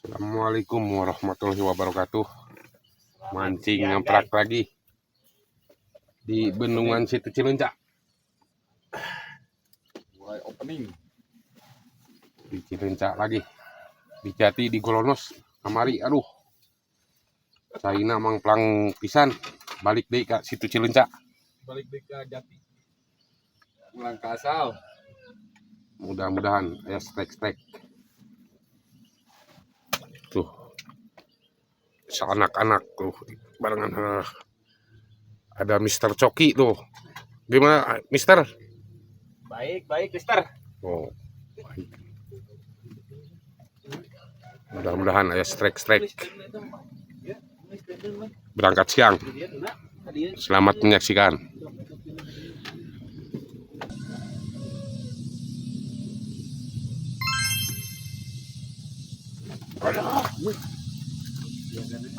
Assalamualaikum warahmatullahi wabarakatuh. Mancing ngamprak lagi di bendungan Situ Cileunca. Mulai opening. Di Cileunca lagi. Di Jati di Golonos kamari, aduh. Caina mangplang pisan balik deui ka Situ Cileunca. Balik deui ka Jati. Pulang ke asal. Mudah-mudahan aya strike-strike. Tuh. Anak-anak tuh barengan, ada Mister Coki tuh. Gimana, Mister? Baik, baik, Mister. Oh, baik. Mudah-mudahan aya strike-strike. Berangkat siang. Selamat menyaksikan.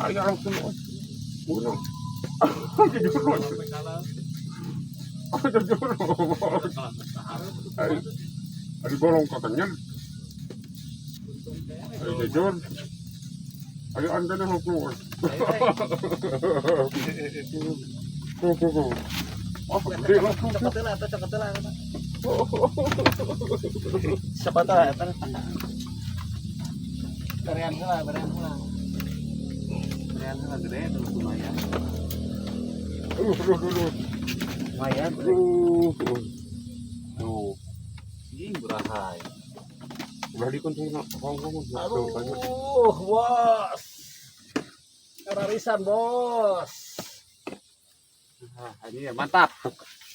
Ayo langsung. Bunuh. Ayo bolong katanya. Ayo jujur. Ayo anda nih keluar. Oh, gede lah. Cokot lah, cokot lah. Siapa tahu ya, Berian heula, berian heula. Berian heula gede tuh lumayan. Lumayan. Tuh. Ih, berahai. Udah dikunci ngomong. Aduh, bos. Rarisan, bos. Nah, ini ya, mantap.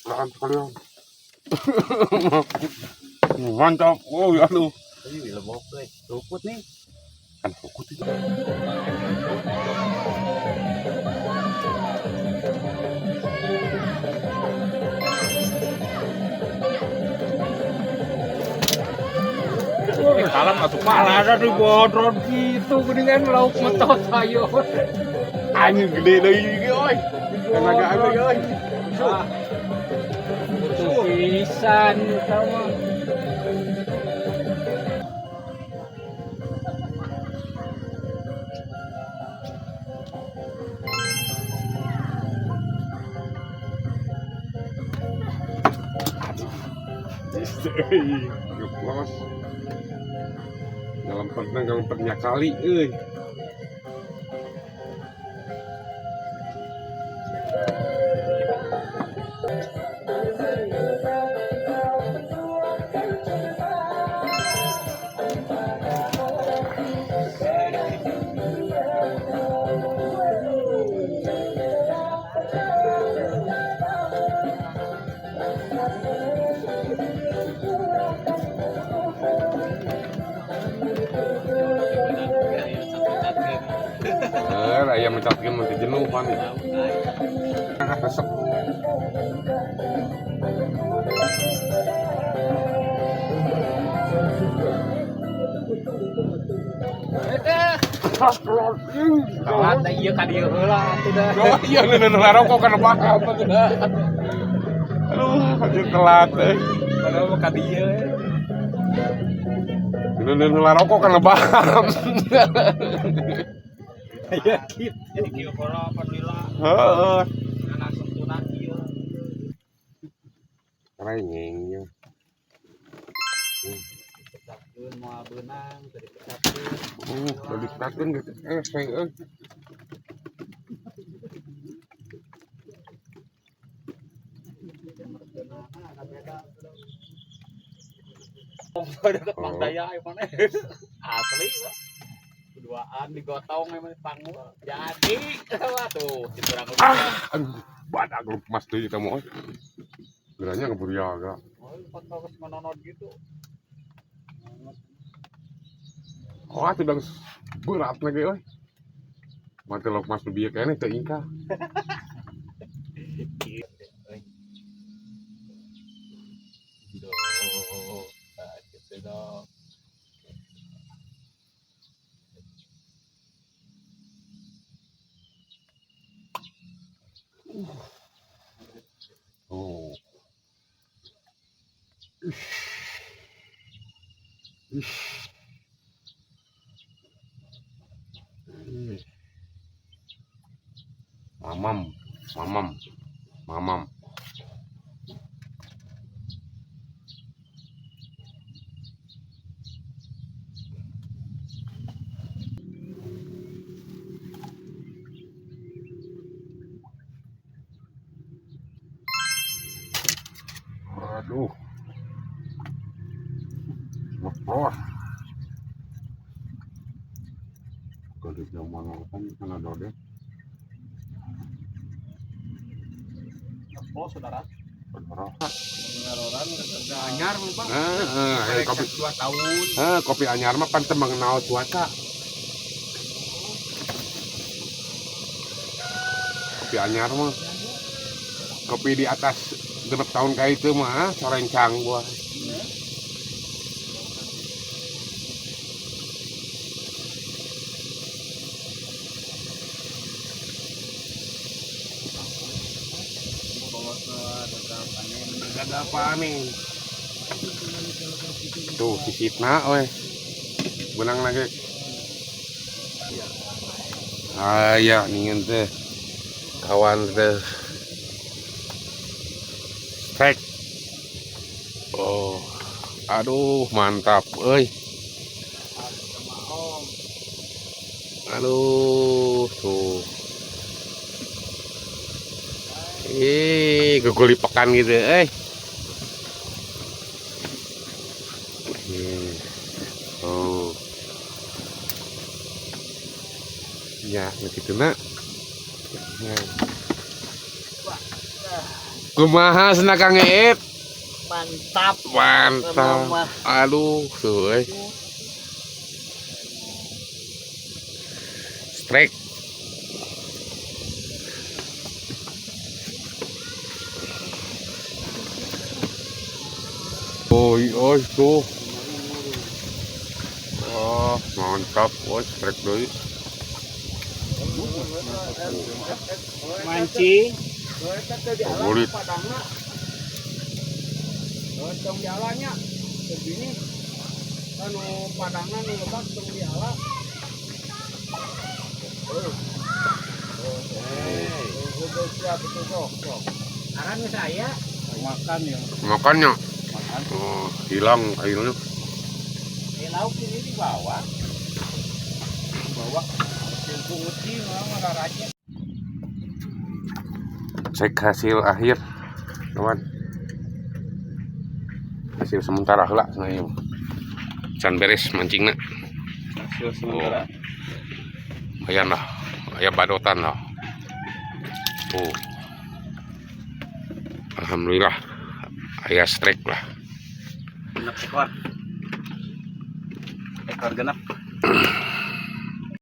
Makan sekalian. Mantap. Oh, ya lu. Ini lebok euy. Luput nih. Kan fokus itu. Kalem atuh Malah ada di bodron gitu geningan lauk metot ayo. Anjing gede deui ge euy. Tenaga anu euy. Tuh pisan sama. Ngeplos. Ngelempetna ngelempetnya kali euy. Ayam mencatkeun mun teu jenuh pan. Resep. Kalah teh ieu ka dieu heula atuh dah. Oh iya neuneu rokok kan paham atuh dah. Aduh, anjir telat euy. Padahal mah ka dieu. Neuneu rokok kan paham. Ya gitu. Jadi kieu heula alhamdulillah. Heeh. Anak sempurna kieu. Rengeng ya. Pecahkeun moal beunang teu dipecahkeun. Udah dipecahkeun gitu. Saya Deket Mang Daya ieu mana. Asli lah. Berduaan digotong emang panggul. Jadi wah tuh kurang lebih. Aduh, badak lu mas deui kamu euy. Geranya keburu jaga. Oh, foto geus menonot gitu. Oh, atuh dang berat lagi euy. Mati lok mas nu bieu keneh teu ingkah. Duh, gitu dong. Oh. Ih. Ih. Mamam, mamam, mamam. Aduh. Ngepros. Kalau zaman kan karena dode. Oh, saudara. Saudara. Pengaroran udah anyar lupa. Heeh, kopi 2 tahun. Heeh, kopi anyar mah pan teu mengenal cuaca. Kopi anyar mah. Kopi di atas 6 tahun kayak itu mah corencang gua. Gagal panen. Tuh sisipna we. Benang lagi. Aya ningin teh. Kawan teh. Strike. Oh. Aduh, mantap euy. Aduh, tuh. Gegulipekan gitu, eh. Oh. Ya, begitu nak. Ya. Kumaha cenah Kang Eep? Mantap. Mantap. Aduh, tuh euy. Strike. Oi, oi, tuh. Oh, mantap, oi, strike deui. Mancing. Favorit. Tong dialanya begini anu padangan nu lebak tong diala. Aran geus aya. Makan ya. Makannya. Makan. Oh, hilang airnya. Lauk ini dibawa. Bawa. Pungut sih mah raraja. Cek hasil akhir, kawan. Hasil sementara heula cenah ieu. Can beres mancingna. Hasil sementara. Oh. Lumayan lah, aya badotan lah. Tuh. Alhamdulillah aya strike lah. Genep ekor. Ekor genep.